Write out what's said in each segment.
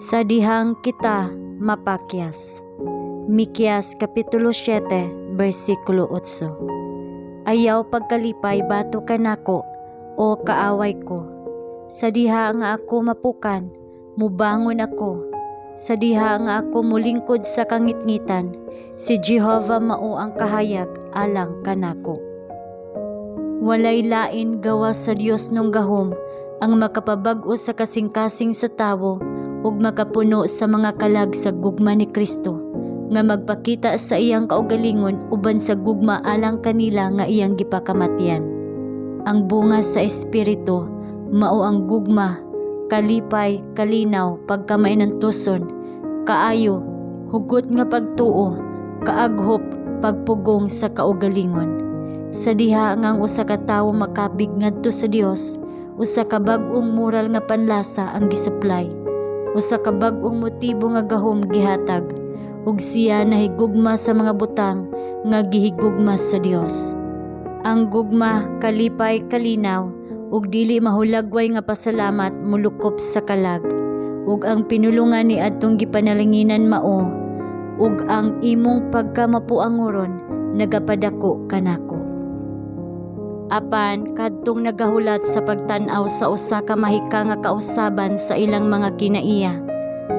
Sa dihang kita mapakyas. Miqueas Kapitulo 7, bersikulo 8. Ayaw pagkalipay batok kanako, o kaaway ko. Sa diha nga ako mapukan, mubangon ako. Sa diha nga ako mulingkod sa kangitngitan, si Jehova mao ang kahayag alang kanako. Walay lain gawas sa Diosnong gahom ang makapabag-o sa kasing-kasing sa tawo ug makapuno sa mga kalag sa gugma ni Kristo nga magpakita sa iyang kaugalingon uban sa gugma alang kanila nga iyang gipakamatyan. Ang bunga sa Espiritu mao ang gugma, kalipay, kalinaw, pagkamainantuson, kaayo, hugot nga pagtuo, kaaghop, pagpugong sa kaugalingon. Sa diha nga ang usa ka tawo makabig ngadto sa Dios, usa ka bag-ong moral nga panlasa ang gisuplay. Usa ka bag-ong motibo nga gahom gihatag ug siya nahigugma sa mga butang nga gihigugma sa Dios. Ang gugma, kalipay, kalinaw ug dili mahulagway nga pasalamat molukop sa kalag. Ug ang pinulungan ni adtong gipanalanginan mao ug ang imong pagkamapuangoron nagapadako kanako. Apan kadtong nagahulat sa pagtan-aw sa usa ka mahika nga kausaban sa ilang mga kinaiya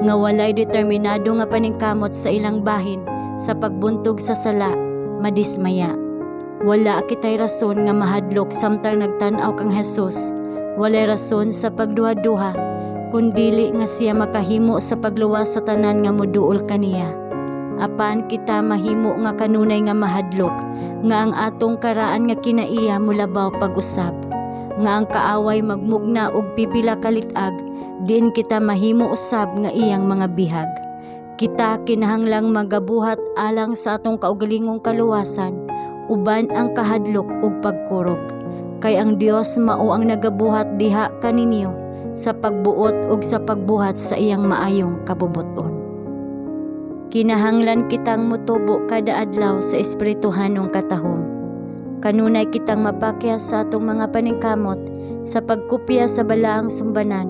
nga walay determinado nga paningkamot sa ilang bahin sa pagbuntog sa sala, madismaya. Wala kitay rason nga mahadlok samtang nagtan-aw kang Jesus. Walay rason sa pagduha-duha kun dili nga siya makahimo sa pagluwas sa tanan nga moduol kaniya. Apan kita mahimo nga kanunay nga mahadlok nga ang atong karaan nga kinaiya molabaw pag-usab, nga ang kaaway magmugna og pipila ka lit-ag diin kita mahimo usab nga iyang mga bihag. Kita kinahanglang magabuhat alang sa atong kaugalingong kaluwasan uban ang kahadlok ug pagkurog, kay ang Dios mao ang nagabuhat diha kaninyo sa pagbuot ug sa pagbuhat sa iyang maayong kabubut-on. Kinahanglan kitang motubo kada adlaw sa espirituhanong katahom. Kanunay kitang mapakyas sa atong mga paningkamot sa pagkopya sa balaang sumbanan.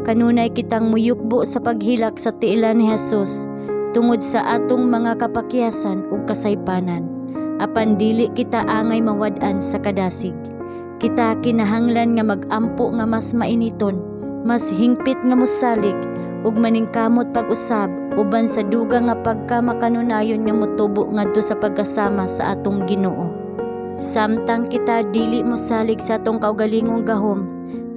Kanunay kitang muyukbo sa paghilak sa tiilan ni Jesus tungod sa atong mga kapakyasan ug kasaypanan. Apan dili kita angay mawad-an sa kadasig. Kita kinahanglan nga mag-ampo nga mas mainiton, mas hingpit nga mosalig ug maningkamot pag-usab uban sa dugang nga pagkamakanunayon nga motubo ngadto sa pagkasama sa atong Ginoo. Samtang kita dili mosalig sa atong kaugalingong gahom,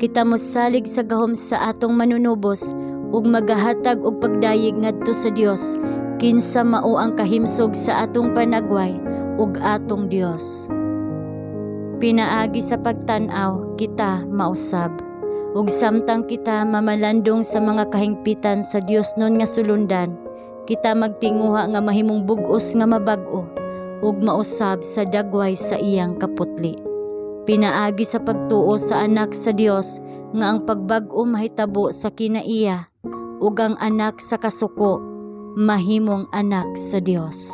kita mosalig sa gahom sa atong Manunubos ug magahatag og pagdayeg ngadto sa Dios, kinsa mao ang kahimsog sa atong panagway ug atong Dios. Pinaagi sa pagtan-aw, kita mausab. Ug samtang kita mamalandong sa mga kahingpitan sa Diosnon nga sulundan, kita magtinguha nga mahimong bug-os nga mabag-o ug mausab sa dagway sa iyang kaputli. Pinaagi sa pagtuo sa Anak sa Dios nga ang pagbag-o mahitabo sa kinaiya ug ang anak sa kasuko mahimong anak sa Dios.